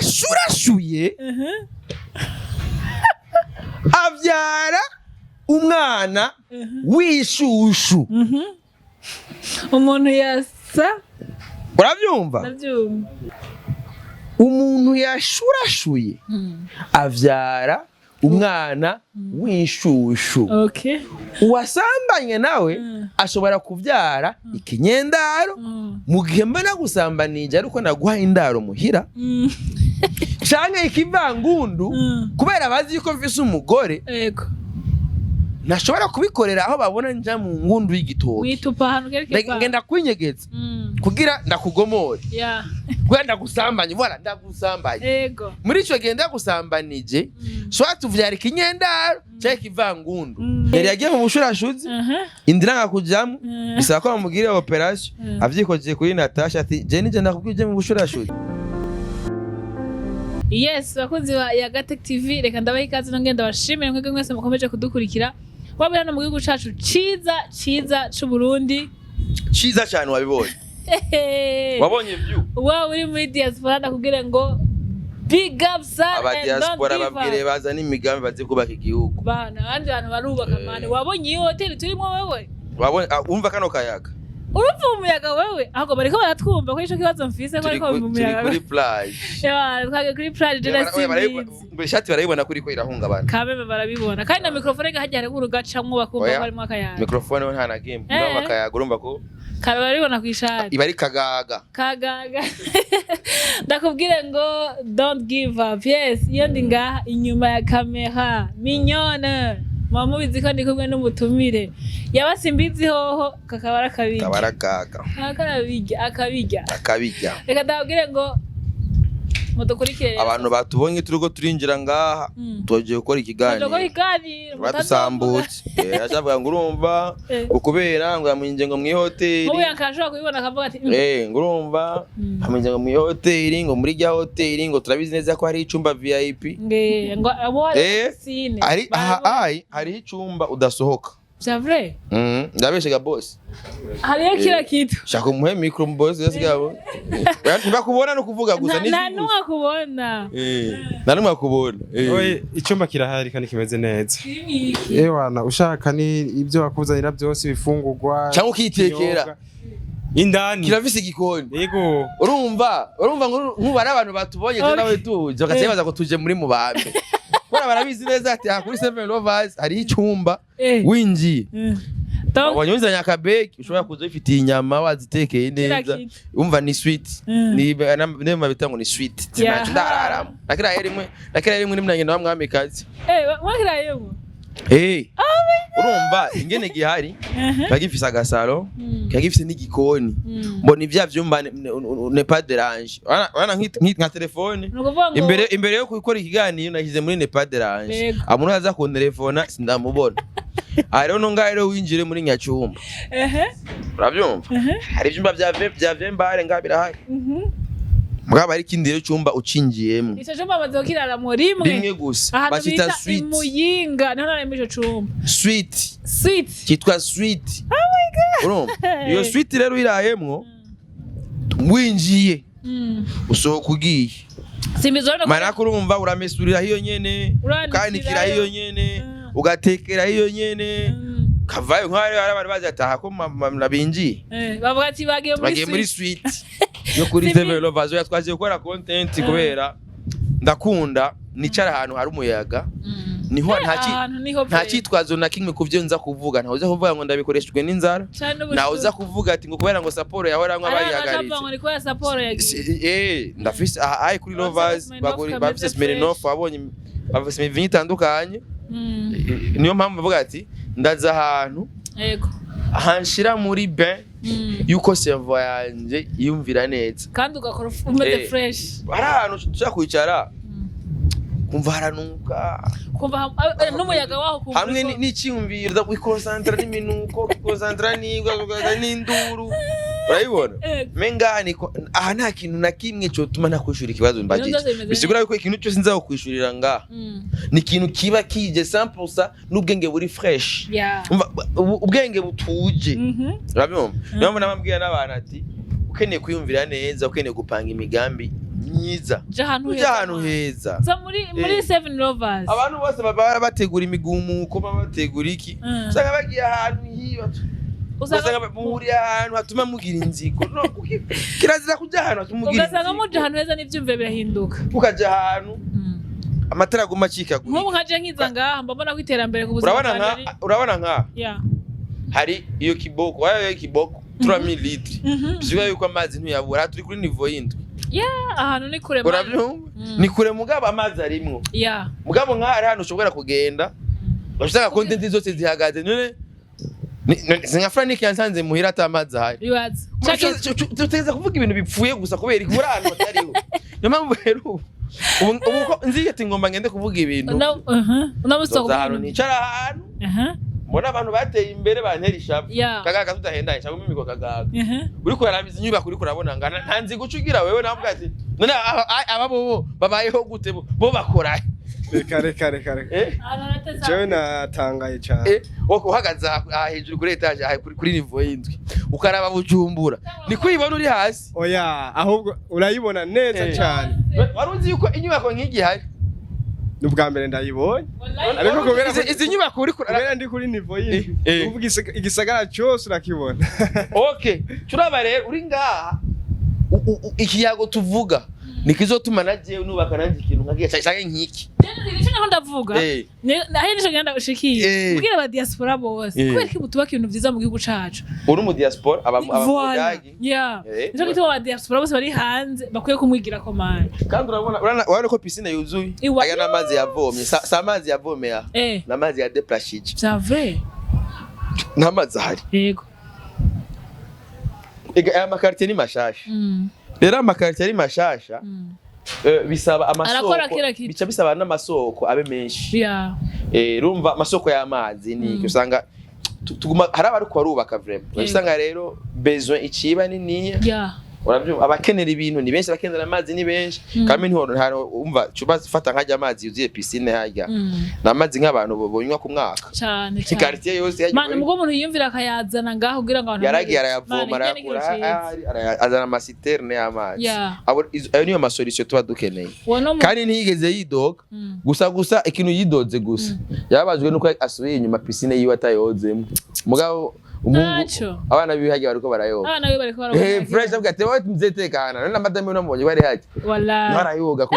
Yashurashuye avyara umwana w'ishushu. Umuntu yasa. Urabyumva? Ndabyumva. Umuntu yashurashuye avyara umwana w'ishushu. Uwasambanye nawe ashobora kuvyara ikinyendaro. Mu gihe mba nagusambanije ariko naguha indaro muhira canke ikivangundu, kubera bazi yuko mfise umugore, ntashobora kubikorera aho babona nja mu ngundu y'igitoki. Witupa ahantu quelque part. Ngenda kwinyegeza kugira ndakugomore, kugira ndagusambanye, voilà, ndagusambanye. Muri ico gihe ndagusambanije, soit tuvyara ikinyendaro canke ikivangundu. Yari yagiye mu bushurashuzi, inda iranga kujamwo, bisaba ko bamugirira opération. Avyikojeje kuri Natasha ati: "Je nije ndakubwiye uje mu bushurashuzi." Yes, bakunzi ba Yagatec TV, reka ndabaha ikaze, nongeye ndabashimire mwebwe mwese mukomeje kudukurikira, waba hano mu gihugu cacu ciza ciza c'u Burundi. Ciza cane, wabibonye, wabonye view. Waba uri muri diaspora, ndakubwire ngo big up son Aba and don't diaspora give up. babwire bazana imigambi, baze kubaka igihugu. Bana, abandi bantu barubaka mani. Wabonye iyi hoteli turimo wewe? Wabonye, ah, umva kano kayaga. Urumva umuyaga wewe? Ahubwo bariko baratwumva ko ico kibazo mfise ko Turi ariko bumva turi umuyaga. kuri plage. Ewa, twagiye kuri plage je na Simbizi. Ishati barayibona kuri ko irahungabana. Kameme barabibona, kandi na microphone hajya hari urugacamwo bakumva Oya. ko harimo akayaga. Microphone we nta na game. Urumva akayaga, urumva ko Kare barabibona kw'ishati. Iba ari kagaga. Kagaga. Ndakubwire ngo don't give up. Yes, iyo ndi ngaha inyuma ya kamera mignone, muba mubizi ko ndi kumwe n'umutumire yaba Simbizi, hoho kakaba ari akabirya. Kaba ari akaga. Akabirya, akabirya. Akabirya. Reka ndababwire ngo mudukurikire rero. Abantu batubonye turiko turinjira ngaha, tugiye gukora Tuje gukora ikiganiro. Ikiganiro. Badusambutse acavuga ngo urumva ngo kubera ngo yamwinjiye ngo mw'ihoteli. Nk'ubu yankashobora kubibona akavuga ati Ngo urumva amwinjiye ngo mw'ihoteli, ngo muri rya hoteli ngo turabizi neza ko hari icumba VIP. Ngo abo hari piscine. Ari aha ai hariho icumba udasohoka. C'est vrai? Ndabeshega boss? Hariyo kila kitu. Shaka umuhe micro boss yasigabo ntibakubona no kuvuga gusa. Nta N'ijwi n'umwe gusa. akubona. Nta n'umwe akubona. Oye, icyumba kirahari kandi kimeze neza. Kirimo iki? Ewana, ushaka ni ibyo bakuzanira byose, ibifungurwa. Cyangwa ukitekera. Ibinyobwa. Indani. Kirafise igikoni. Yego. Urumva nk'ubu ari abantu batubonye je nawe tuje bagaca bibaza ko tuje muri mubambe, kubera barabizi neza ati aha kuri Seven Lovers hariho icumba winjiye, Donc, wabonye wizanye akabeki, ushobora kuza wifitiye inyama wazitekeye Kila neza. kitu. Umva, ni suite. Ni niyo bita ngo ni suite. Ntacyo ndararamo, nakiraye rimwe nimwe wa mwamikazi. Mwakirayemo? Urumva ingene gihari, kiba gifise agasaro, kiba gifise n'igikoni. Mbona ivya vyumba ne pas déranger. Urabona nka telefone Ni ukuvuga ngo imbere yo gukora ikiganiro nashyize muri ne pas déranger. Umuntu aza kuntelefona sindamubona. Aha rero no ngaho rero winjire muri nyacyumba. Urabyumva, hari ivyumba vya vembare ngaha birahari. Mugabo hari ikindi rero cyumba ucingiyemo. Ico cumba amaze kukiraramo rimwe. Rimwe gusa. Ahantu Bakita bita suite. Imuyinga niho nararimo ico cumba. Suite. Suite. Cyitwa suite. Urumva iyo suite rero uyirayemwo, winjiye, usohoka ugiye. Simbizi, urabona ko Manako urumva uramesurira hiyo nyene, Uranikirayo. ukanikira hiyo nyene, ugatekera hiyo nyene, kavayo nk'aho hari abantu bazi ataha ko nabinjiye. Bavuga ati bagiye muri Bagiye muri suite. suite yo kuri Seven Lovers. Oya, twagiye gukora content kubera ndakunda nicara ahantu hari umuyaga. Niho Ahantu niho nta pe. cyitwazo na kimwe ku byo nza kuvuga. Ntawe uza kuvuga ngo ndabikoreshejwe n'inzara. Cane n'ubushuhe. Ntawe uza kuvuga ati ngo kubera ngo saporo yahoranywa Hari abantu bayihagaritse. bavuga ngo ni kubera saporo yagiye. Ndafise aha ayi kuri Bafise Lovers Smirnoff bagura kameze bafise Smirnoff, fresh. wabonye bafise imivinyo itandukanye. Niyo mpamvu bavuga ati ndaza ahantu hanshira muri bain yuko cerveau yanje yumvira neza. Kandi ugakora umeze fresh. Hari ahantu ushobora kwicara kumva haranuka. Kumva n'umuyaga waho kumva Hamwe uriko- n'icyiyumviro wikonsantara n'iminuko, ukikonsantara n'induru, urabibona. Menga niko aha nta kintu na kimwe cyotuma ntakwishura ikibazo mbagije. Byose bimeze Bisigura yuko ikintu cyose nza kukwishurira ngaha ni ikintu kiba kije 100% n'ubwenge buri fresh. Umva, ubwenge butuje. Urabyumva, niyo mpamvu nababwira n'abantu ati ukeneye kwiyumvira neza, ukeneye gupanga imigambi. Myiza. Ja ahantu Ujya heza. ahantu heza. Za muri Seven Lovers. Abantu bose baba bategura imigumuko, baba bategura iki, usanga bagiye ahantu hiba, usanga muhuriye ahantu hatuma mugira inzigo. No, kirazira kujya ahantu hatuma mugira Ugasanga inzigo. muja ahantu heza n'ivyumviro birahinduka. Ukaja ahantu amatara aguma acikagurika. Nk'ubu nkaje nkiza ngaha, mbona ko iterambere ku buzima Urabona bwanjye nka urabona nka hari iyo kiboko, wayo iyo kiboko 3000 litres, bivuga yuko amazi ntuyabura. Aha turi kuri niveau y'indwi. Yeah, ahantu ni kure, man. Urabyumva? Mm. Ni kure, mugabo amazi arimwo. Mugabo nka hari ahantu ushobora kugenda usanga content zose zihagaze. None si nka Frank yansanze muhira ata amazi ahari? Bibaza. Tutegereza kuvuga ibintu bipfuye gusa kubera ikubura ahantu hatariho. Niyo mpamvu rero ubu ko nzi ati ngomba ngende kuvuga ibintu, Uno musi nzoza ahantu, nicara ahantu, mbona abantu bateye imbere, bantera ishavu. Kagaga tudahendanye cyangwa imiko kagaga, uriko urabiza inyubako, uriko urabona ngana nta nzigo uca ugira wewe. Navuga ati none aba bo babayeho gute? Bo bakora? Reka, reka, reka, reka. Eh? Ahantu harateza. Jewe natangaye cyane. Wowe uhagaze aha hejuru kuri étage, aha kuri niveau y'indwi, ukaraba Bujumbura, niko uyibona uri hasi? Oya, ahubwo urayibona neza cyane. Wari uzi yuko inyubako nk'igi ihari? Ni ubwa mbere ndayibonye. Wallahi. Ariko kubera Izi nyubako uri kubera ndi kuri niveau y'indwi, uvuga igisagara cyose urakibona. Okay, turaba rero uri ngaha, ikiyago tuvuga nikizotuma na jewe nubaka nanjye ikintu nka canke nk'iki. Nicyo naho ndavuga. Aho nico ngenda ushikiye. Kubwira aba diaspora bose. Kubera ko tubaka ibintu vyiza mu gihugu cacu. Uri mu diaspora, aba mu Voilà. Budagi. Yeah. Nico gituma aba diaspora bose bari hanze bakwiye kumwigira ko, man. Kandi urabona ko piscine yuzuye. Aya n'amazi yavomye, si amazi yavomeye aha, n'amazi ya déplashije. Vya vrai. N'amazi ahari. Yego. Ega, aya ma quartier ni mashasha. Rero ama quartier ari mashasha, bisaba Arakora amasoko, kila kitu. bica bisaba n'amasoko abe menshi. Urumva amasoko y'amazi ni usanga tuguma hari abariko barubaka vraiment. Usanga rero besoin iciba niniya. Urabyumva, abakenera ibintu ni benshi, abakenera amazi ni benshi. Kandi ntiho umva cuba fata nkajya amazi yuzuye piscine hajya, ni amazi nk'abantu bonywa ku mwaka. Cane cane. Quartier yose hajya. Man, ubwo umuntu yiyumvira akayazana ngaho kugira ngo abantu Yaragiye Man, arayavoma, iki ni ikintu arayakura ciza. ahari, azana ama citerne y'amazi. Ayo niyo ma solution tuba dukeneye. Uwo no mu Kandi ntiyigeze yidoga. Gusa ikintu yidoze gusa, yababajwe nuko asubiye inyuma piscine yiwe atayozemo. Mugabo umuhungu, Ntaco. abana biwe hagiye bariko barayoga. Abana be bariko barabona. Fresh, avuga ati wowe mzetekana none na madame namubonye bari haje. Wallahi. Ntarayoga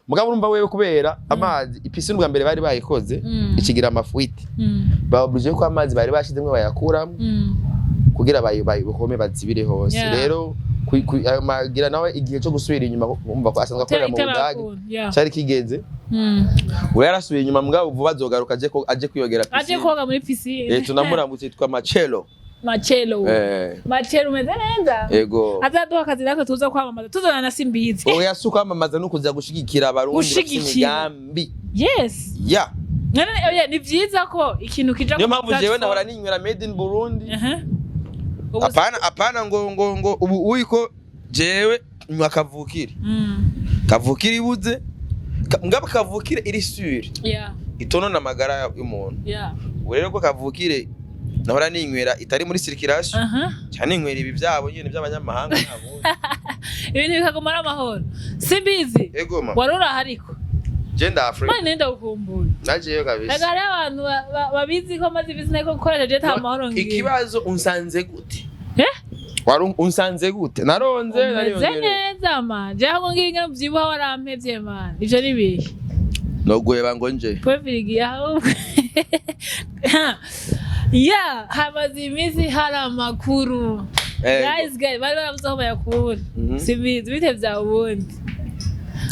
mugabo urumva wewe kubera amazi i piscine ubwa mbere bari bayikoze ikigira ama fuites, babuje ko amazi bari bashizemwo bayakuramo kugira bayihome bazibire hose. Rero ayo magira nawe igihe cyo gusubira inyuma, umva ko asanzwe akorera mu Budage, cyari kigeze. We yarasubiye inyuma, mugabo vuba azogaruka aje kwiyogera Aje piscine. koga muri piscine. Tunamuramutse, yitwa Marcello. Marcello. Marcello, umeze neza? Ego. Azaduha akazi natwe tuza kwamamaza, tuzana na Simbizi. Oya, si ukwamamaza, ni ukuza gushigikira Abarundi bafise Gushigikira. imigambi. Yes. Ya. None oya, ni vyiza ko ikintu kija Niyo ku mpamvu jewe platform. nahora ninywera made in Burundi. Ubu Apana, apana ngo ubu uyiko jewe nywa kavukire. Kavukire ibuze, mugabo kavukire iri sûre, itonona amagara y'umuntu. Ubu rero ko kavukire nahora ninywera itari muri circulation, cyane ninywera ibi byabo nyine by'abanyamahanga ntabwo. Ibintu bikaguma ari amahoro. Simbizi. Ego ma. Wari uraha ariko. Je nda Afrika. Mane nenda gukumbura. Najeyo kabisa. Ega hariho abantu babizi ko maze iminsi ntako gukoresha je ata mahoro ngira. Ikibazo, unsanze gute? Eh? Wari unsanze gute? Naronze Umeze nariyongereye. neza, man. Je ahubwo ngira ingene uvyibuha warampevye, man. Ivyo ni bihe? Noguheba ngo nje. Pwevirigiye ahubwo. Ya, hamaze iminsi hari amakuru. Guys, guys, bari barabuze aho bayakura. Simbizi, bite vyawe ubundi?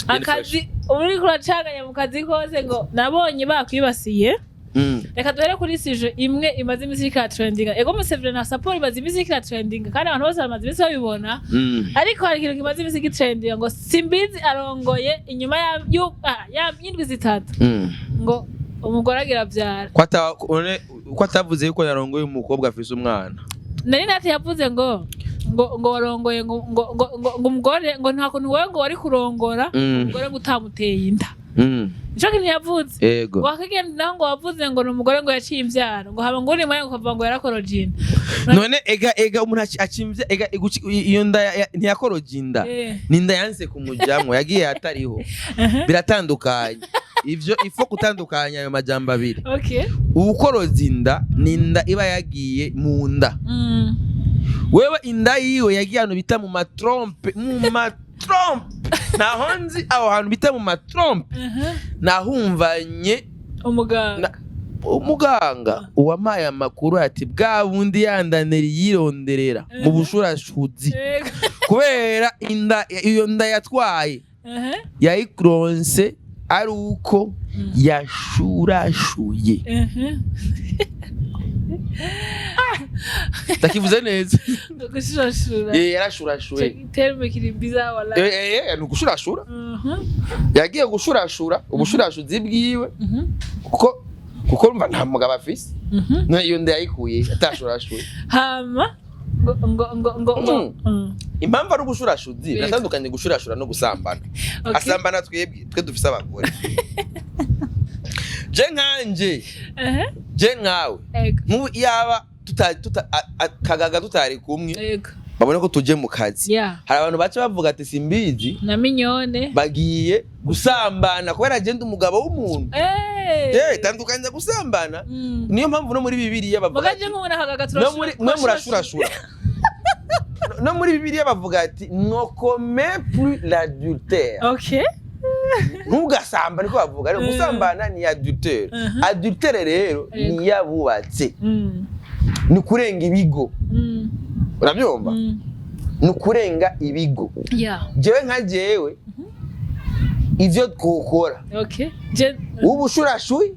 Akazi, uriko uracanganya mu kazi kose ngo nabonye bakwibasiye. Reka duhere kuri sujet imwe imaze iminsi iriko iratrendinga. Ego, Museveni na support imaze iminsi iriko iratrendinga kandi abantu bose bamaze iminsi babibona. Ariko hari ikintu kimaze iminsi gitrendinga ngo Simbizi arongoye inyuma ya y'indwi 3 ngo umugore agira avyara. Ko atavuze yuko yarongoye umukobwa afise umwana? Nari nati yavuze ngo Ngo warongoye ngo umugore, ngo nta kuntu wowe ngo wari kurongora umugore ngo utamuteye inda. Nico kintu yavuze. Ego. Ngo akagenda naho ngo wavuze ngo ni umugore ngo yaciye imvyaro, ngo haba ngo uri mwanya ukavuga ngo yarakoroje inda. None ega umuntu acimvye ega iyo nda ntiyakoroje inda. Ni inda yanse kumujamwo, yagiye atariho. Biratandukanye ivyo, ifo gutandukanya ayo majambo abiri. Ukoroza inda ni inda iba yagiye mu nda. Wewe inda yiwe yagiye ahantu bita mu matrompes, mu matrompes. Naho nzi aho hantu bita mu matrompes, nahumvanye Umuganga. Umuganga uwampaye amakuru ati bwa bundi yandaneri yironderera mu bushurashuzi, kubera inda, iyo nda yatwaye yayironse ari uko yashurashuye. Ndakivuze neza? Gushurashura. Eh, yarashurashuye. Terme kiri biza wala. Eh, ni ugushurashura. Yagiye gushurashura ubushurashuzi bwiwe, kuko urumva nta mugabo afise. None iyo nda yayikuye atashurashuye? Hama ngo Impamvu ari ubushurashuzi, biratandukanye gushurashura no gusambana. Asambana twebwe, twe dufise abagore, je nkanje, je nkawe, nk'ubu iyaba kagaga tutari kumwe, babone ko tuje mu kazi, hari abantu baca bavuga ati simbizi na Mignone bagiye gusambana kubera agenda umugabo w'umuntu. Tandukanya gusambana. Niyo mpamvu no muri Bibiliya bavuga Mugaje nk'ubu nahagaga. No muri mwe murashurashura. No muri Bibiliya bavuga ati ne commets plus l'adultère. Ntugasamba, niko bavuga. Rero gusambana ni adultère. Adultère rero ni yabubatse, ni kurenga ibigo. Urabyumva? Ni ukurenga ibigo. Jewe nka jewe, ivyo twokora, ubushurashuye,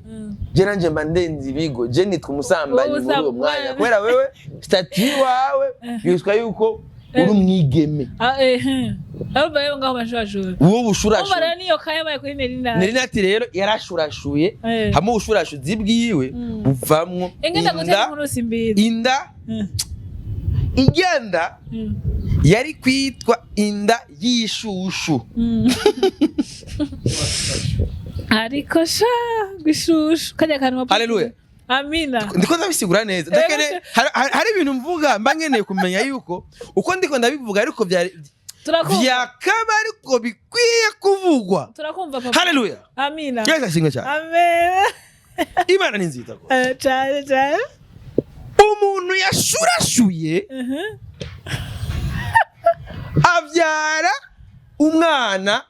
je nanje mba ndenze ibigo, je nitwa umusambanyi muri uwo mwanya, kubera wewe statut wawe yitwa yuko uri umwigeme. Ah, eh. Abo bayo ngaho bashurashura. Wowe Umva ubushurashuye. rero niyo kayabaye kuri Nerina. Nari nati rero yarashurashuye, hamwe ubushurashuzi bwiwe buvamwo Ingenda gutera inda. inkuru simbizi. Inda igenda yari kwitwa inda y'ishushu. Ariko sha gushushu kajya kantu Haleluya. Amina. Ndiko ndabisigura neza. Ndakene hari ibintu mvuga mba nkeneye kumenya yuko uko ndiko ndabivuga ariko byari Turakumva. byakaba ariko bikwiye kuvugwa. Turakumva, papa. Haleluya. Amina. Yesu ashimwe cyane. Amen. Imana ni nziza rwose. Cyane cyane. Umuntu yashurashuye abyara umwana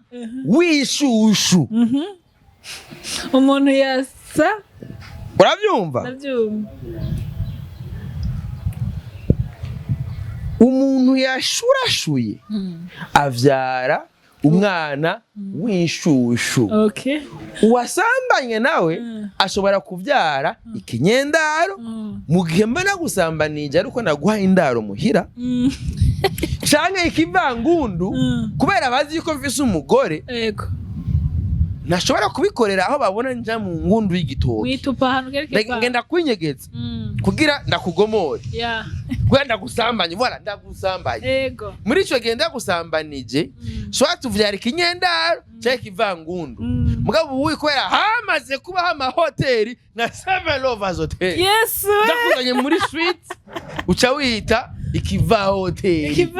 w'ishushu. Umuntu yasa. Urabyumva? Ndabyumva. Umuntu yashurashuye avyara umwana w'ishushu. Uwasambanye nawe ashobora kuvyara ikinyendaro. Mu gihe mbona gusambanije ariko naguha indaro muhira, canke ikivangundu, kubera bazi yuko mfise umugore, ntashobora kubikorera aho babona nja mu ngundu y'igitoki. Mwitupa ahantu kerekeye. Ngenda kwinyegeza kugira ndakugomore, kugira ndagusambanye, voilà, ndagusambanye. Muri ico gihe ndagusambanije, soit tuvyara ikinyendaro canke ikivangundu. Mugabo ubu kubera hamaze kubaho amahoteli nka Seven Lovers Hotel, Yesu we. ndakuzanye muri suite uca wita ikiva hoteli.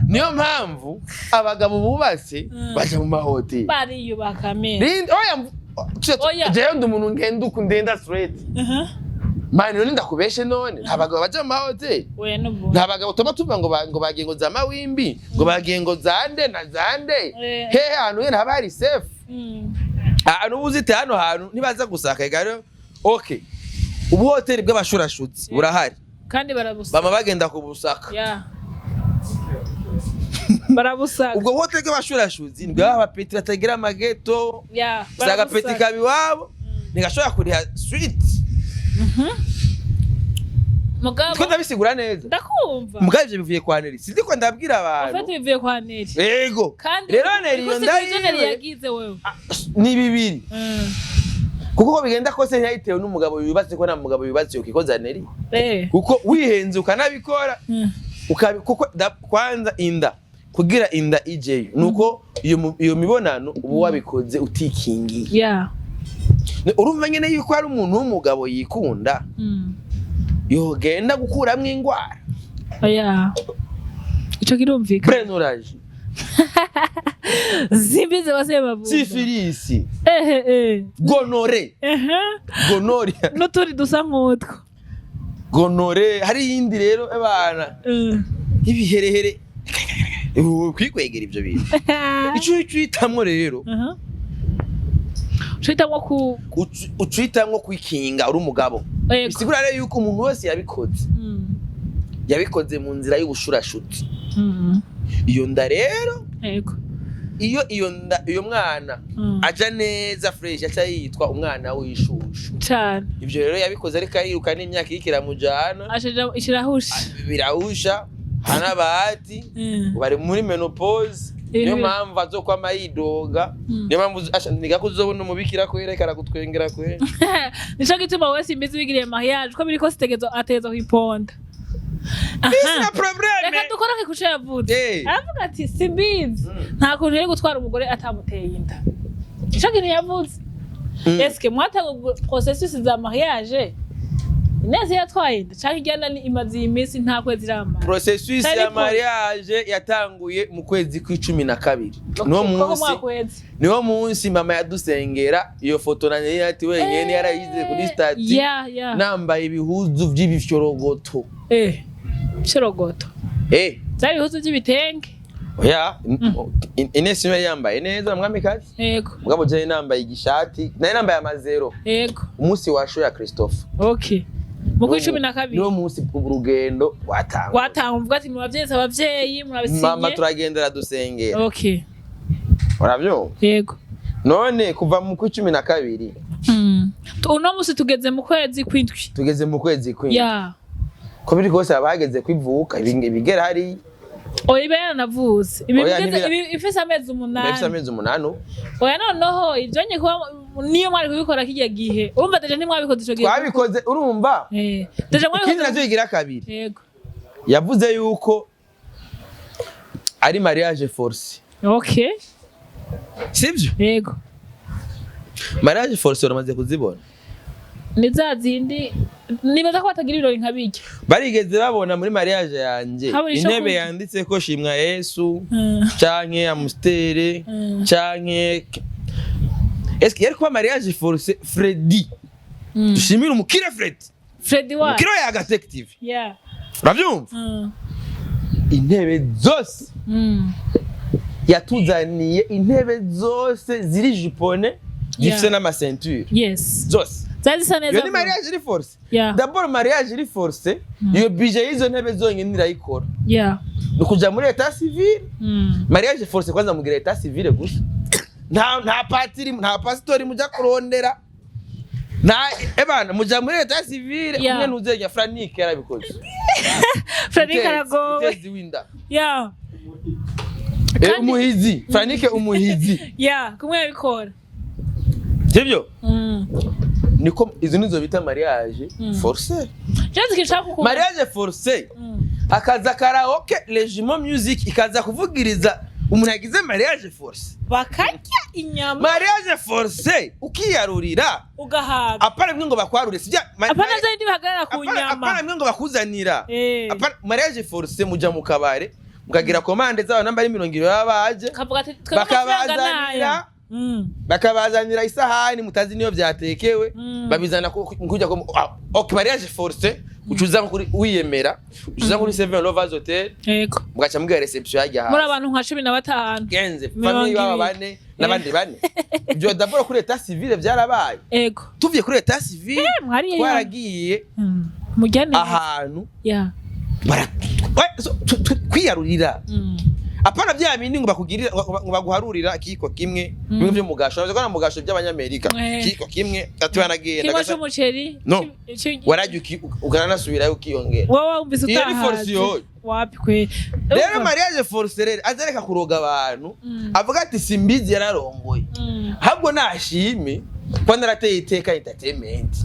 Niyo mpamvu abagabo bubatse baja mu mahoteli. Bariyubaka me. Oya, Oya. jewe ndi umuntu ngenda uku, ndenda straight. Mani, none ndakubeshe? None nta bagabo baja mu mahoteli? Oya, n'ubu. Nta bagabo tuma tuvuga ngo bagiye ngo za mawimbi, ngo bagiye ngo zande na zande? Hehe, ahantu nyene haba hari safe. Ahantu uba uzite hano hantu ntibaza gusaka. Ega rero, okay, ubuhoteli bw'abashurashutsi burahari. Kandi barabusa. Bama bagenda kubusaka. Ya, barabusaka. Ubwo buhoteli bw'abashurashutsi ni bw'aba petits batagira amageto. Si agapetit Barabusaka. kaba iwabo ntigashobora kuriha suite. Mugabo Ndiko ndabisigura neza? Ndakumva. Mugabo ivyo bivuye kwa Neri, sindiko ndabwira abantu. Ufite bivuye kwa Neri. Yego. Kandi Rero Neri iyo usigura ivyo Neri ndayiwe yagize wewe. Ni bibiri, kuko uko bigenda kose ntiyayitewe n'umugabo yubatse, ko nta mugabo yubatse yokikoza Neri, kuko wihenze ukanabikora. Kuko kwanza inda, kugira inda ijeyo nuko iyo mibonano uba wabikoze utikingiye. Urumva nyene yuko hari umuntu w'umugabo yikunda yogenda gukuramwo ingwara? Oya, ico kirumvikana. Blénorragie. Simbizi wase bavuga. Syphilis. Ehe eh. Gonorrhée. Ehe. Gonorrhea. N'utundi dusa nk'utwo. Gonorrhée, hari iyindi rero abana ibiherehere kwikwegera ivyo bintu. Ico uhitamwo rero, Uhitamwo ku ucihitamwo kwikinga uri umugabo. Bisigura rero yuko umuntu wese yabikoze, yabikoze mu nzira y'ubushurashuti. Iyo nda rero, iyo nda, iyo mwana aja neza fresh, aca yitwa umwana w'ishushu. Cane. Ivyo rero yabikoze ariko ariruka n'imyaka iriko iramujana. Ashija ishirahusha. Birahusha hanabati bari muri ménopause. Niyo mpamvu azokwama yidoga. Niyo mpamvu niga kuzobona umubikira kwera ariko aragutwengera kwera. Nico gituma wese imbizi bigiriye mariage, uko biri kose ategerezwa kwiponda. Isi problème. Reka dukoroke kuco yavuze. Aravuga ati simbizi nta kuntu yari gutwara umugore atamuteye inda. Nico kintu yavuze. Eske mwatanga processus za mariage Ineza yatwaye inda, canke ijyana ni imaze iyi minsi nta kwezi iramara? Processus Tari ya mariage yatanguye mu kwezi kw'icumi na kabiri. Niwo Koko munsi, mwaka uheze. niwo munsi mama yadusengera. Iyo foto na nyine ati wenyene yarayize kuri statut, nambaye ibihuzu vy'ibifyorogoto. Eh, shorogoto. Byari ibihuzu by'ibitenge. Oya, Ines yari yambaye neza, mwamikazi. Mugabo je nambaye igishati, nari nambaye amazero. Umunsi wa show ya Christophe. Okay, mu kwa 12. Niwo munsi urugendo rwatangwa. Watanga uvuga ati murabyeyi, abavyeyi murabisinye. Mama turagendera dusengera. Uravyumva? Yego. None kuva mu kwa 12, Uno musi tugeze mu kwezi kw'indwi. Tugeze mu kwezi kw'indwi. Ko biri kose haba hageze kwivuka ibigera hariya. Oya, iba yaranavuze ibi. Oya, Ifise amezi Ifise 8. amezi 8 ubu. Oya, noneho ibyo nye kuba niyo mwari kubikora kirya gihe, urumva déjà ntimwabikoze ico gihe. Twabikoze, urumva. Déjà Ikindi mwabikoze. navyo bigira kabiri, yavuze yuko ari mariage forcé. Sivyo? Yego. Mariage forcé uramaze kuzibona? Ni za zindi nibaza ko batagira ibirori nka birya. Barigeze babona muri mariage yanje Habura ico intebe kurya. yanditseko "Shimwa Yesu" canke "Amustere" canke eske yari kuba mariage forcé? Freddy, dushimire umukire Freddy. Freddy wa Umukire wa Yaga Tech TV. Uravyumva? Intebe zose yatuzaniye, intebe zose ziri japonais, zifise n'ama ceinture zose. Zari zisa neza. Iyo ni mariage iri forcé. D'abord mariage iri forcé, iyo budget y'izo ntebe zonyine irayikora. Ni ukuja muri état civil. Mariage forcé, kwanza mugira état civil gusa, nta patiri, nta pasitori muja kurondera, nta ebana, muja muri état civil. Kumwe ntuzenya Franike yarabikoze. Franike aragowe. Mutezi w'inda. Umuhizi, Franike umuhizi. Yeah, kumwe yabikora. Sivyo? Niko izo nizo bita mariage forcé. Jewe nshaka kukubaza. Mariage forcé, hakaza karaoke, Legimo Music ikaza kuvugiriza umuntu yagize mariage forcé. Bakarya inyama. Mariage forcé ukiyarurira. Ugahaga. Apana bimwe ngo bakwarure, sibya? Apana za bindi bahagarara ku nyama. Apana bimwe ngo bakuzanira. Apana mariage forcé, muja mu kabare mukagira commande z'abantu namba ari 20 baba baje. Kavuga ati twebwe amafaranga Bakabazanira. naya. Bakabazanira isahani mutazi niyo byatekewe. Babizana kujya ko ok, mariage forcé ucuza kuri wiyemera, ucuza kuri Seven Lovers Hotel. Mugaca mugira réception yajya Muri hasi. abantu nka 15. Genze 20. famille baba bane n'abandi bane. Ibyo d'abord kuri état civil byarabaye. Tuvuye kuri état civil, Mwariye. twaragiye Mujya neza. ahantu kwiyarurira. Apana bya bindi ngo bakugirira, ngo baguharurira akiko kimwe, bimwe byo mugasho, urazi ko na mugasho by'abanyamerika. Kiko kimwe ati banagenda Kimwe c'umuceri. No. Warajya ukananasubirayo ukiyongera. Wowe wumvise Iyo ni utahaze. force yoyo. Wapi kwe. Rero mariage forcé rero azareka kuroga abantu. Avuga ati simbizi yararongoye. Ahubwo nashime ko narateye iteka entertainment.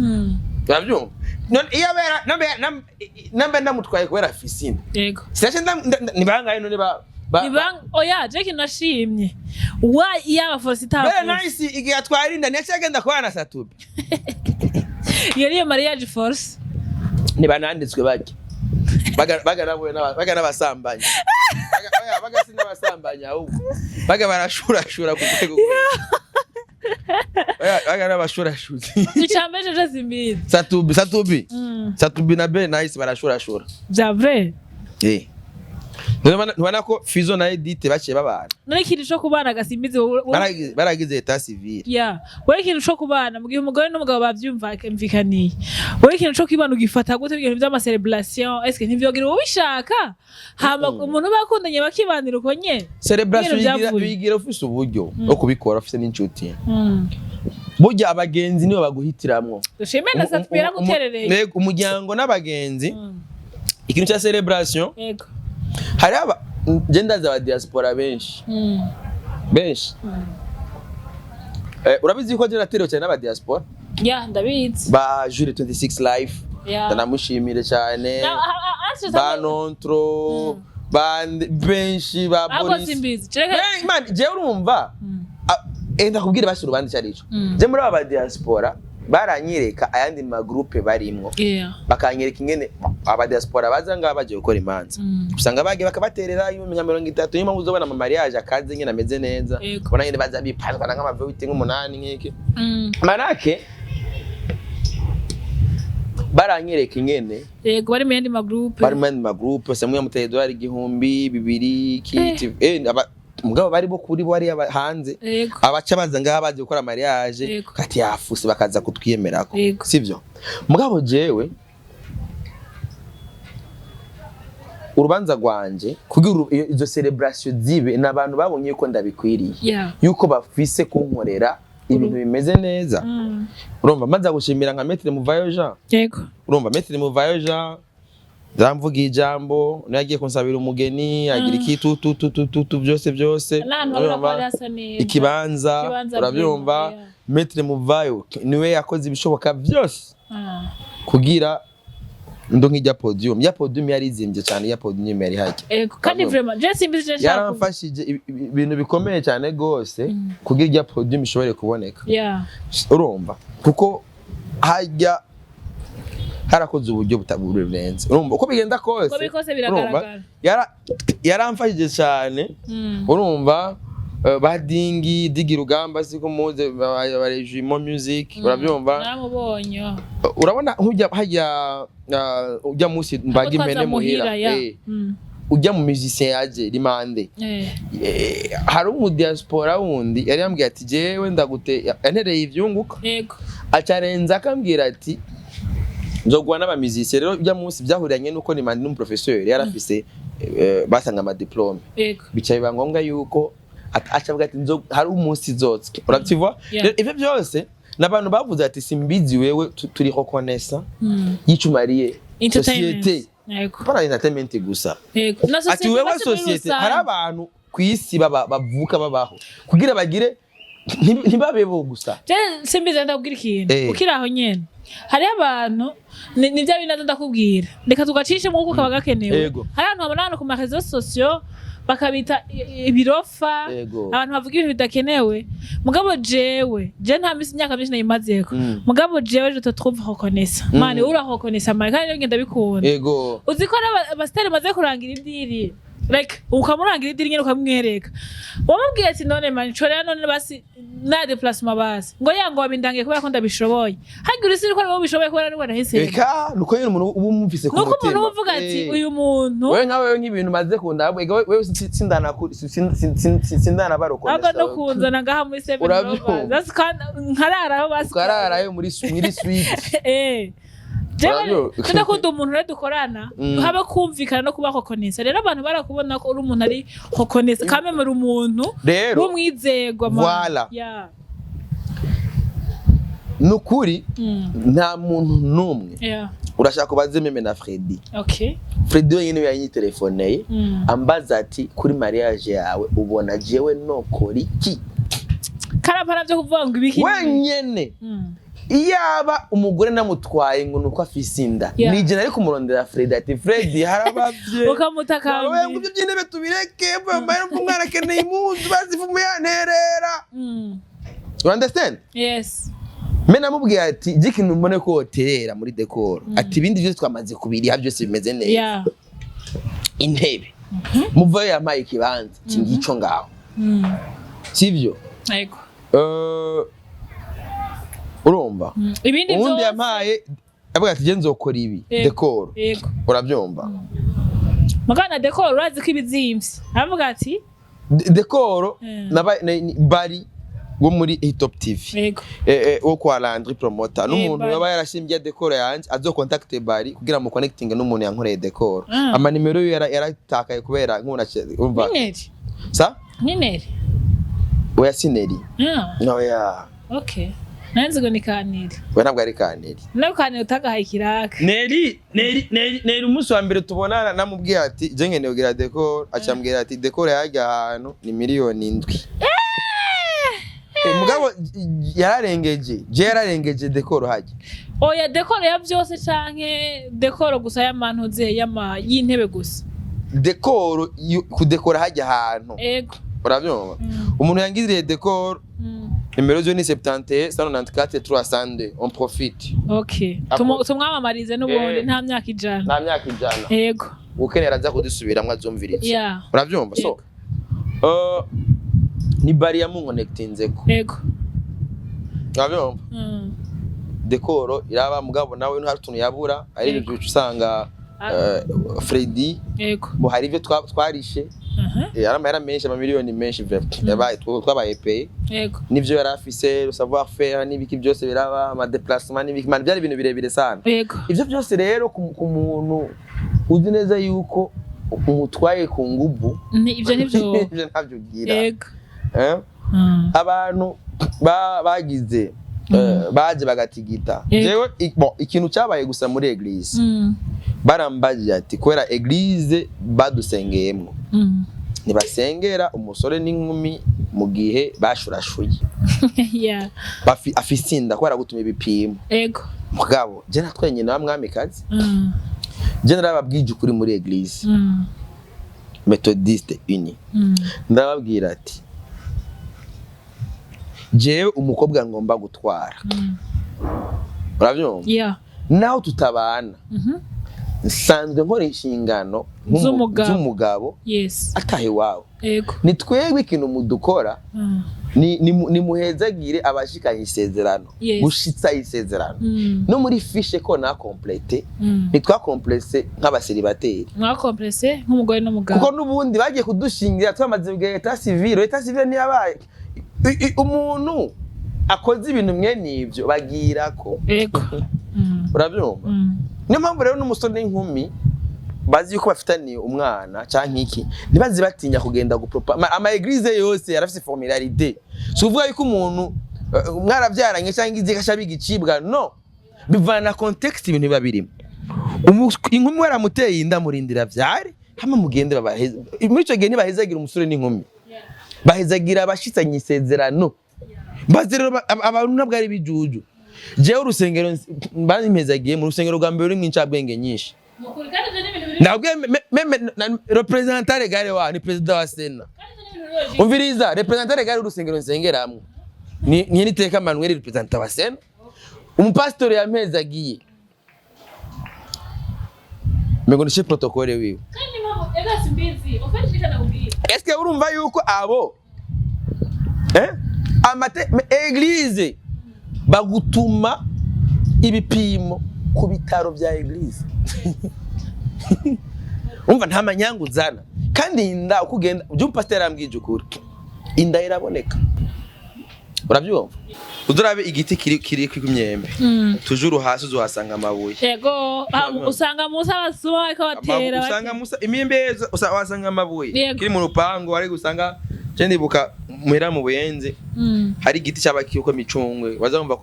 Urabyumva? None iyo abera nambe ndamutwaye kubera afise inda, sinace ni bangahe none ba Oya, je kintu nashimye wa yaba force Belle itavuze. Nice igihe atwara inda niyaciye agenda kubana na Satubi. Iyo niyo mariage force. Ntibananditswe bajya baga nabuye baga n'abasambanyi. Oya, baga si n'abasambanyi, ahubwo baga barashurashura ku rwego. Oya, baga n'abashurashuzi. Icambere je simbizi. Satubi, Satubi, Satubi na Belle Nice barashurashura. Vya vrai? Eh, ntubona ko Fizo na Edith baciye babana? None ikintu co kubana gasimbizi Baragize état civil. Ya, wowe ikintu co kubana mu gihe umugore n'umugabo bavyumvikaniye, wowe ikintu co kwibana ugifata gute? Ibintu vy'ama celebration, eske ntivyogira ubishaka hama umuntu bakundanye bakibanira uko nyene? Celebration Ibintu uyigira vyavuye. uyigira ufise uburyo bwo kubikora, ufise n'inshuti. Burya abagenzi nibo baguhitiramwo. Dushime na Satubi yaraguterereye. Yego, umuryango n'abagenzi. Ikintu cya celebration, hari aba je ndazi aba diaspora benshi, benshi. Urabizi ko je naterewe cyane n'aba diaspora. Ya, ndabizi. Ba Jules 26 Life, ndanamushimire cyane. Ba Nontro, ba benshi, ba Ako Boris. simbizi. Cereka. Man, jewe urumva, ndakubwira basi urubanza icyo arico. Je muri aba diaspora baranyereka ayandi magroupe barimwo, bakanyereka ingene aba diaspora baza ngaha bagiye gukora imanza. Usanga bagiye bakabaterera ibihumbi nka 30. Niyo mpamvu uzobona ama mariage akaze nyine ameze neza. Ubona nyine baza bipanzana nk'amavewiti nk'umunani nk'iki. Manake baranyereka ingene Yego, bari mu yandi magroupe. Bari mu yandi magroupe, usanga umwe yamuteye idolari 1000, 2000 kiti. Mugabo bari bo kuri bo hariya hanze, abaca baza ngaha bazi gukora mariage, kati yafuse bakaza kutwiyemerako. Sivyo? Mugabo jewe urubanza rwanje kugira izo celebration zibe n'abantu babonye yuko ndabikwiriye, yuko bafise kunkorera ibintu bimeze neza. Urumva, maze gushimira nka Maître Muvayo Jean. Urumva, Maître Muvayo Jean zamvuga ijambo niyo yagiye kunsabira umugeni, agira ikitututututu byose byose. N'ahantu habura ko Urumva? hari hasa neza. Ikibanza, Ikibanza urabyumva? vraiment, yeah. Maître Muvayo niwe yakoze ibishoboka byose kugira ndo nk'ijya podium. Ijya podium yari izimbye cyane, ijya podium yari hajya. Yego, kandi Urumva? vraiment je simbizi, je nshaka Yaramfashije ibintu bikomeye cyane gose kugira ijya podium ishobore kuboneka. Urumva, kuko hajya harakoze uburyo burenze. Urumva uko bigenda kose, Uko biri kose urumva? biragaragara. Yaramfashije cyane. Urumva, ba Dingi Digi Rugamba, siko muze barejimo music, urabyumva? Naramubonye. Urabona nk'ujya hajya, ujya munsi mbaga impene muhira, ujya mu musicien yaje rimande. Hari umu diaspora wundi yari yambwiye ati jewe ndagute yantereye ivyunguka, acarenza akambwira ati nzogwa n'abamizisiye. Rero ujya munsi byahuriranye nuko nimandi n'umuprofesseur yari afise, batanga amadiplome, bica biba ngombwa yuko aca avuga ati hari umunsi zotse urabyumva. Rero ivyo byose n'abantu bavuze ati simbizi wewe turi reconnaissant yicumariye Entertainment. société, para entertainment gusa. Yego, na Ati société wewe basi muri société, rusange. hari abantu ku isi baba bavuka babaho kugira bagire ntibabeho gusa. Je simbizi, ndakubwira ikintu. Ukiri aho nyene hariho abantu ni bya bindi ndakubwira, reka tugacishemo kuko kaba gakenewe. Hari abantu babona abantu ku ma réseaux sociaux bakabita ibirofa, abantu bavuga ibintu bidakenewe. Mugabo jewe je nta misi imyaka myinshi nayimazeko. Mugabo jewe je te trouve reconnaissant, man, ura reconnaissant, man, kandi ngenda bikunda. Uzi ko abasitari maze kurangira idiri, like ukamurangira idiri nyine ukamwereka, wamubwiye ati none man nshorera none basi na déplacement basi ngo ya ngo wabindangiye kubera ko ndabishoboye, hagira isi ko ubishoboye kubera ari nahise. Eka nuko nyine umuntu uba umufise ku Nuko mutima. umuntu uba uvuga ati uyu muntu. Wewe nka wewe nk'ibintu maze kunda ega wewe sindana Ahubwo barokonesa. No kunzana ngaha muri seven Urabyumva? Lovers. That's nkararaho basi. Ukararayo muri suite. Jewe Urabyumva? ndakunda umuntu rero dukorana, habe kumvikana no kuba reconnaissant. Rero abantu barakubona ko uri umuntu ari reconnaissant kamemera, umuntu Rero w'umwizerwa, man. Voilà. Nukuri nta muntu n'umwe. Urashaka ubaze même na Freddy. Freddy wenyine yanyitelefoneye, ambaza ati kuri mariage yawe ubona jewe nokora iki? Karapara byo kuvuga ngo ibiki. Wenyene. Iyaba umugore namutwaye ngo nuko afise inda, nije nari kumurondera Fred, ati: "Fred, harabavye." Ukamutakambira. Ngo ibyo by'intebe tubireke, mbaye umwana akeneye impuzu, bazivume yanterera. You understand? Yes. Me namubwiye ati: "Je ikintu mbone ko woterera muri décor," ati: "Ibindi byose twamaze kubiriha, byose bimeze neza, intebe." Muvayo yampaye ikibanza, ati: "Ngico ngaho." Sivyo? Yego. Urumva? Ibindi Ubundi byose yampaye, avuga ati: "Je nzokora ibi, décor." Urabyumva? Mugana décor, urazi ko ibizimvye, aravuga ati Décor bari wo muri Hitop TV, wo kwa Landry Promoter, n'umuntu Bari. yaba yarashimbye décor yanje, azo contact bari kugira mu connecting n'umuntu yankoreye décor. Amanimero yo yaratakaye kubera nk'umuntu urumva. Nineri. Sa? Nineri. Oya, sineri. Oya. Okay, nanzi ngo ni kaniri. We, ntabwo ari kaneri. Nawe kaniri utagahaye ikiraka. Neri, Neri, Neri, Neri, umunsi wa mbere tubonana namubwiye ati: "Je nkeneye kugira décor." Acambwira ati: "Décor yajya ahantu ni 7 miliyoni." Mugabo yararengeje, je yararengeje décor hajya. Oya, décor ya byose canke décor gusa y'amantuze y'ama y'intebe gusa? Décor kudekora hajya ahantu. Urabyumva? Umuntu yangiriye décor, nimero zo ni 71 194 302, on profite. Okay. Tumwamamarize n'ubundi. Nta myaka 100. Nta myaka 100. Ukenera aza kudisubiramwo, azumviriza. Urabyumva? So ni bari yamunkonectinzeko. Urabyumva? Décor iraba, mugabo nawe hari utuntu yabura ari ibyo usanga Freddy bo hari ibyo twarishe. Ari amahera menshi, amamiliyoni menshi vraiment yabaye, twabaye payé. N'ivyo yari afise, savoir faire n'ibiki byose biraba, ama déplacement n'ibiki, man, byari ibintu birebire sana. Ivyo byose rero ku muntu uzi neza yuko umutwaye ku nguvu, Ni ivyo nivyo. ivyo ntabyo ugira. Eh? Abantu bagize baje bagatigita. Jewe bon, ikintu cyabaye gusa muri église, barambajije ati kubera église badusengeyemwo, ntibasengera umusore n'inkumi mu gihe bashurashuye, afise inda, kubera gutuma ibipimo. Mugabo je natwaye nyina wa mwamikazi. Je narababwije ukuri muri église Méthodiste Unie. Ndababwira ati: "Jewe umukobwa ngomba gutwara," urabyumva, "naho tutabana, nsanzwe nkora inshingano Z'umugabo. z'umugabo ataha iwawe. Ni twebwe ikintu mudukora, ni muhezagire abashikanye isezerano, gushitsa isezerano." No muri fiche ko na complète, ntitwakomplese nk'abaseribateri. Mwakomplese nk'umugore n'umugabo. Kuko n'ubundi bagiye kudushingira twamaze kugira état civil. État civil ntiyabaye. Umuntu akoze ibintu mwene ivyo bagirako. Urabyumva? Niyo mpamvu rero n'umusore n'inkumi bazi yuko bafitaniye umwana canke iki, ntibazi batinya kugenda gupropa. Ama église yose yarafise formularité. Si ukuvuga yuko umuntu mwaravyaranye canke izi kasha bigicibwa, no bivana na contexte ibintu biba birimo. Inkumi waramuteye inda, murindira vyare, hama mugende babaheze. Muri ico gihe ntibahezagira umusore n'inkumi, bahezagira abashitsanye isezerano. Bazi rero abantu ntabwo ari bijuju. Jewe urusengero bampezagiye mu rusengero rwa mbere rurimwo incabwenge nyinshi. Mukuri, kandi ivyo ni ibintu biri Nabwiye même représentant légal wa ni président wa Sénat. Kandi ivyo ni ibintu biri. Umviriza, représentant légal w'urusengero nsengeramwo ni Niteka Manuel, représentant wa Sénat. Umupasitori yampezagiye, mengo ni chef protocole wiwe. Kandi impamvu ega simbizi ufite icyo nakubwira. Est-ce urumva yuko abo amate église bagutuma ibipimo ku bitaro bya église? Umva, nta manyanga uzana. Kandi inda uko ugenda, ujya umupasiteri arambwije ukuri, inda iraboneka. Urabyumva? Uzurabe igiti kiri ku imyembe, tujuru hasi uzuhasanga amabuye. Yego, usanga musa abasuma bariko batera. Usanga musa imyembe, wasanga amabuye. Kiri mu rupangu ari gusanga. Je ndibuka muhera mu Buyenzi, hari igiti cyaba kiriko imicungwe, wazumva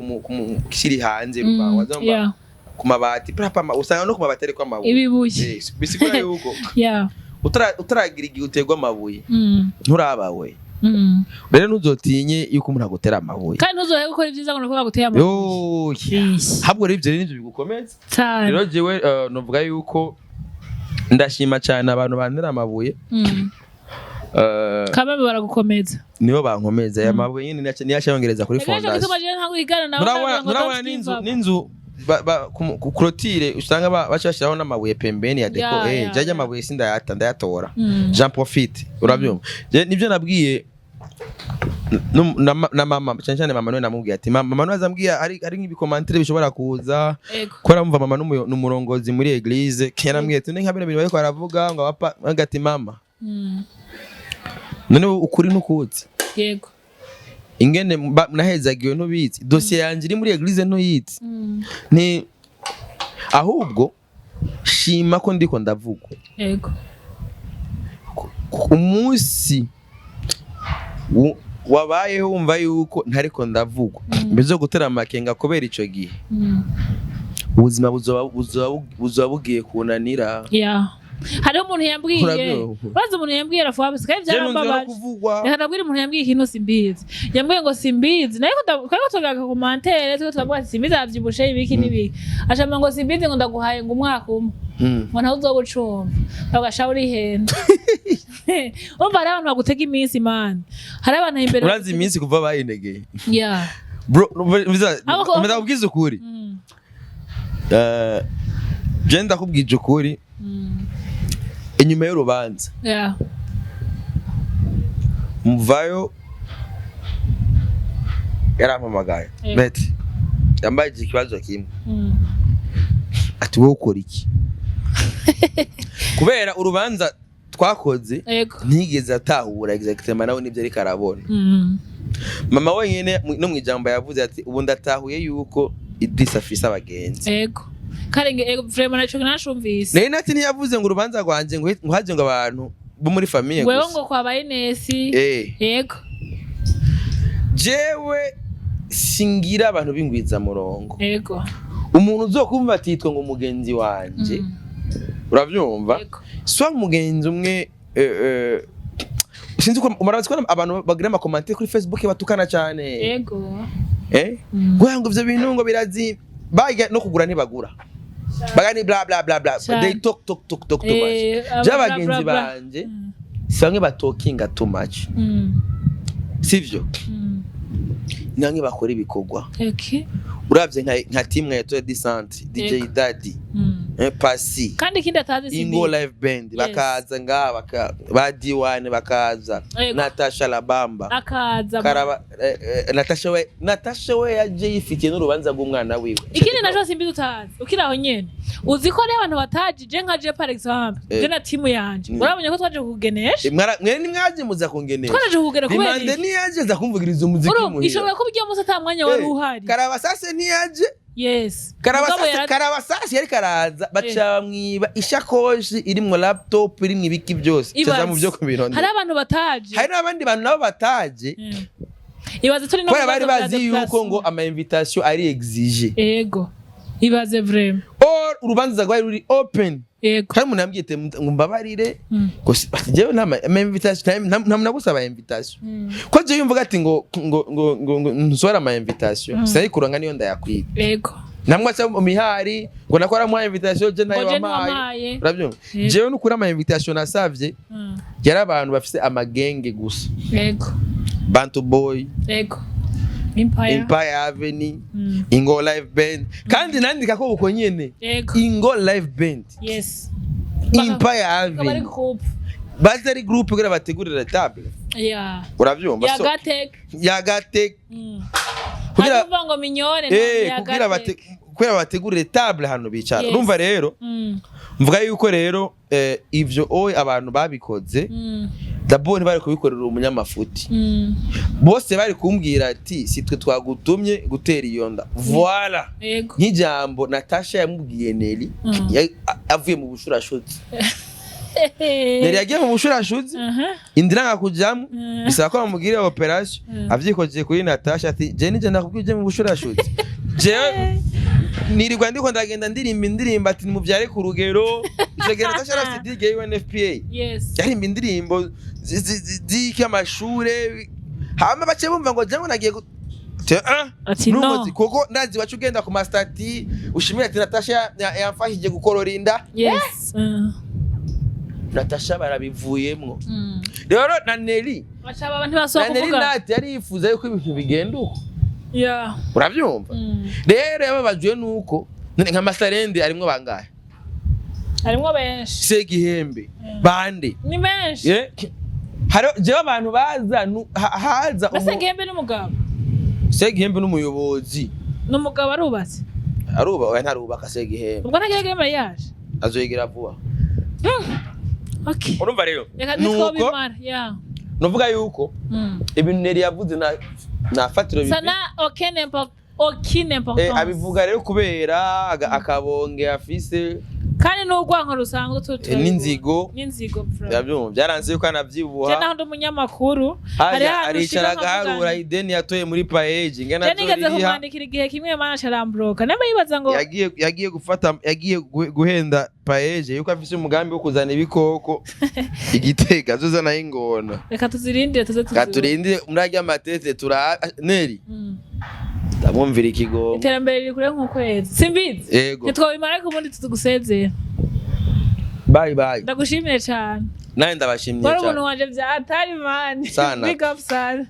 kiri hanze y'urupangu, wazumva ku mabati prapa, usanga no ku mabati ariko amabuye. Ibibuye. Bisigura yuko utaragira igihe uterwa amabuye, nturabawe. Rero ntuzotinye yuko umuntu agutera amabuye. Kandi ntuzohe gukora ibyiza ngo nuko baguteye amabuye. Yo, Ish. habwo rero ivyo rero nivyo bigukomeza. Cyane. Rero jewe novuga yuko ndashima cyane abantu bantera amabuye. Kameme baragukomeza. Nibo bankomeza. Aya mabuye nyine niyo aca kuri Reka fondation. gituma jewe ntabwo igana nawe. Murabona n'inzu ku clôture usanga baca bashyiraho n'amabuye pembeni ya déco. Jajya amabuye sindayata, ndayatora. J'en profite, urabyumva? Je nibyo nabwiye na mama, cyane cyane mama. Niwe namubwiye ati mama niwe azambwiye ari nk'ibi commentaires bishobora kuza, ko aramva mama n'umurongozi muri église. Yarambwiye ati nka bino bintu bariko baravuga ngo abapa, ati mama, none ukuri ntukuzi? Ingene nahezagiwe ntubizi? Dosiye yanjye iri muri église ntuyizi? Ni ahubwo shima ko ndiko ndavugwa. Umunsi wabayeho wumva yuko ntariko ndavugwa, bizo gutera amakenga kubera ico gihe ubuzima buzoba bugiye kunanira. Yeah. Hariho umuntu yambwiye. Urabyumva? Bazi umuntu yambwiye rafuwabisi kandi Je nunze no byarambabaje. kuvugwa. Reka ndabwire umuntu yambwiye ikintu simbizi. Yambwiye ngo simbizi. Nayo twari tugaga commentaire, twari turavuga ati simbizi aravyibushe ibiki n'ibiki. Acamba ngo simbizi, ngo ndaguhaye ngo umwaka umwe. Ngo ntawe uzoba ucumva. Ndavuga sha urihenda. Urumva hariho abantu bagutega iminsi, man. Hariho abantu imbere. Urazi iminsi kuva bayinegeye? Yeah. Bro, ndakubwiza ukuri. Je ndakubwije ukuri, inyuma y'urubanza muvayo yarampamagaye. Beti yambaye ikibazo kimwe, ati wowe ukora iki? Kubera urubanza twakoze ntigeze atahura exactement nawe nibyo ariko arabona. Mama wenyine no mu ijambo yavuze ati ubu ndatahuye yuko Idris afise abagenzi. Ego. Karenge, ego vraiment, naco nashumvise. Nayo nati ntiyavuze ngo urubanza rwanje ngo haje ngo abantu bo muri famille Wewe gusa. ngo kwabaye Inesi. Ego. Jewe singira abantu b'ingwizamurongo. Umuntu uzokumva atitwa ngo umugenzi wanje, uravyumva? Ego. Swa umugenzi umwe, sinzi ko murazi ko abantu bagira ama commentaires kuri Facebook batukana cyane. Ngo ivyo bintu ngo birazi bajya no kugura ntibagura, bagani bla bla bla bla. Cyane. They talk talk talk talk too much. Je bla, abagenzi bla, bla. banje si bamwe batokinga too much, sivyo? Ni bamwe bakora ibikorwa. Uravye nka team ya Etoile du Centre, DJ Daddy, Pasi, Kandi ikindi atazi si Ingo Live Band, bakaza ngaha ba D1 bakaza, Natasha Labamba akaza. Karaba, Natasha we yaje yifitiye n'urubanza rw'umwana wiwe. Ikindi naco simbizi utazi ukiri aho nyene, uzi ko rero abantu bataji, je nka je par exemple, je na timu yanje, urabonye ko twaje kukugenesha. Mwe nimwaje muza kungenesha. Twaraje kukugena kubera Rimande iki? ntiyaje aza kumvugiriza umuziki Urumva, muhira. ishobora kuba iryo munsi ata mwanya wari uhari. Karabasase ntiyaje. Yes. Mugabo Karabasase yari karaza, baca bamwiba ishakoshi irimwo laptop, irimwo ibiki byose. Ibaze. Caza mu byo kubirondera. Hari abantu bataje. Hari n'abandi bantu nabo bataje. Ibaze turi no Kubera mu bari bibazo bazi bya yuko déplacement. ngo ama invitation ari exige. Ego, ibaze vraiment. Or urubanza rwari ruri open. Hari umuntu yambwiye ati ngo mbabarire, ngo ati jewe nta ama invitation, nta muntu agusaba invitation. Ko jewe yumvaga ati ngo nsohora ama invitation, sinayikura niyo ndayakwiga. Namwe aca mu mihari ngo nakora mu invitation, je nayo Ngo je wampaye. ntiwampaye. Urabyumva? Jewe nukuri ama invitation nasavye yari abantu bafise amagenge gusa. Bantu Boy, Ego, Empire. Empire Avenue, Ingo Live Band. Kandi nandika ko uko nyene, Ingo Live Band, Empire Akaba ari Avenue, group. Bazi ari group kugira bategurire table. Urabyumva? So Yagatek. Yagate kugira Kugira ngo minyone kugira kugira bategurire table hano bicara. Urumva rero, mvuga yuko rero ivyo oye abantu babikoze, d'abord ntibari kubikorera umunyamafuti. Bose bari kumbwira ati si twe twagutumye gutera iyo nda, voilà. Nk'ijambo Natasha yamubwiye Neli, avuye mu bushurashuzi. Neli yagiye mu bushurashuzi, inda iranga kujyamo, bisaba ko bamubwira operation. Avyikojeje kuri Natasha ati je nije ndakubwiye uje mu bushurashuzi? Jewe nirirwa ndiko ndagenda ndirimba indirimbo ati nimuvyare ku rugero. Ico gihe Natasha yari afite DJ UNFPA. Yarimba indirimbo z'iki amashure, hama bace bumva ngo jango nagiye ah, Ati no. n'umuzi, kuko ndazi wacu ugenda ku ma statuts ushimira ati Natasha yamfashije gukorora inda. Natasha barabivuyemwo. Rero na Nelly Baca baba ntibasubira na Nelly kuvuga. Nati yari yifuza yuko ibintu bigenda uko. Urabyumva? Rero yababajwe nuko none nka Masarende arimwo bangahe? Harimwo benshi. Segihembe bande? Ni benshi. Hari jewe abantu baza haza Mbese Gihembe n'umugabo? Segihembe n'umuyobozi. Ni umugabo, arubatse? Aruba, oya, ntarubaka Segihembe. Ubwo ntagira mariage? Azoyigira vuba. Urumva rero, Reka nuko ntitwobimara, yeah. nuvuga yuko ibintu Nelly yavuze na fatiro Ça n'a aucune importance. Abivuga rero kubera akabonge afise. Kandi n'urwanko rusanzwe N'inzigo. N'inzigo, bro. Yabyumva byaranze yuko Je anavyibuha. naho ndi umunyamakuru, hari Haja ahantu ushika aricara nkavuga agaharura ideni yatoye muri PAEEJ ingana Je nigeze azoriha. kumwandikira igihe kimwe, mana, acarambroka nimba yibaza ngo Yagiye gufata, yagiye guhenda PAEEJ yuko afise umugambi wo kuzana ibikoko igitega, azozanayo ingona. Reka tuzirindire, tuze tuzibone. Katurindire muri arya matete tura Neri ndamwumvira ikigongo. Iterambere riri kure nk'ukwezi, simbizi. Yego. Ntitwabimara, ariko ubundi tuzugusezera. Bye bye. Ndagushimiye cyane. Nawe ndabashimiye Wari umuntu cyane. wanje bya atari, man. Sana. Big up sana.